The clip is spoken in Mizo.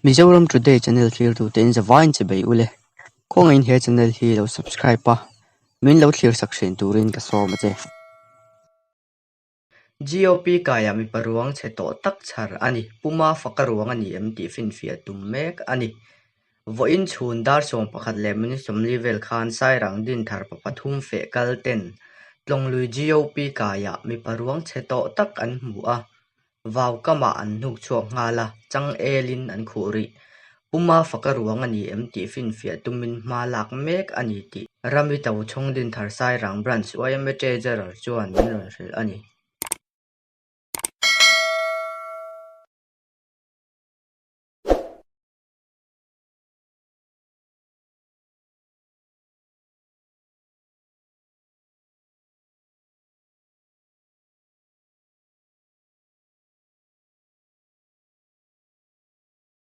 Mizoram Today channel thlirtute in zavaiin che bei ule. Khawngaihin he channel hi lo subscribe a, min lo thlirsak thin turin ka sawm a che. GOP kaiah mipa ruang chhe tawh tak chhar a ni. Puma faka ruang a ni em tih finfiah tum mek a ni. Vawiin chhun dar 11 leh minute 40 vel khan Sairang Dinthar pa pathum feh kal ten Tlawnglui GOP kaiah mipa ruang chhe tawh tak an hmu a. Vau kamah an hnuk chhuak nghal a, chang elin an khuh rih. Puma faka ruang a ni em tih finfiah tumin hma lak mek a ni tih Rami Tochhawng Dinthar Sairang Branch yma Treasurer chuan min rawn hrilh a ni.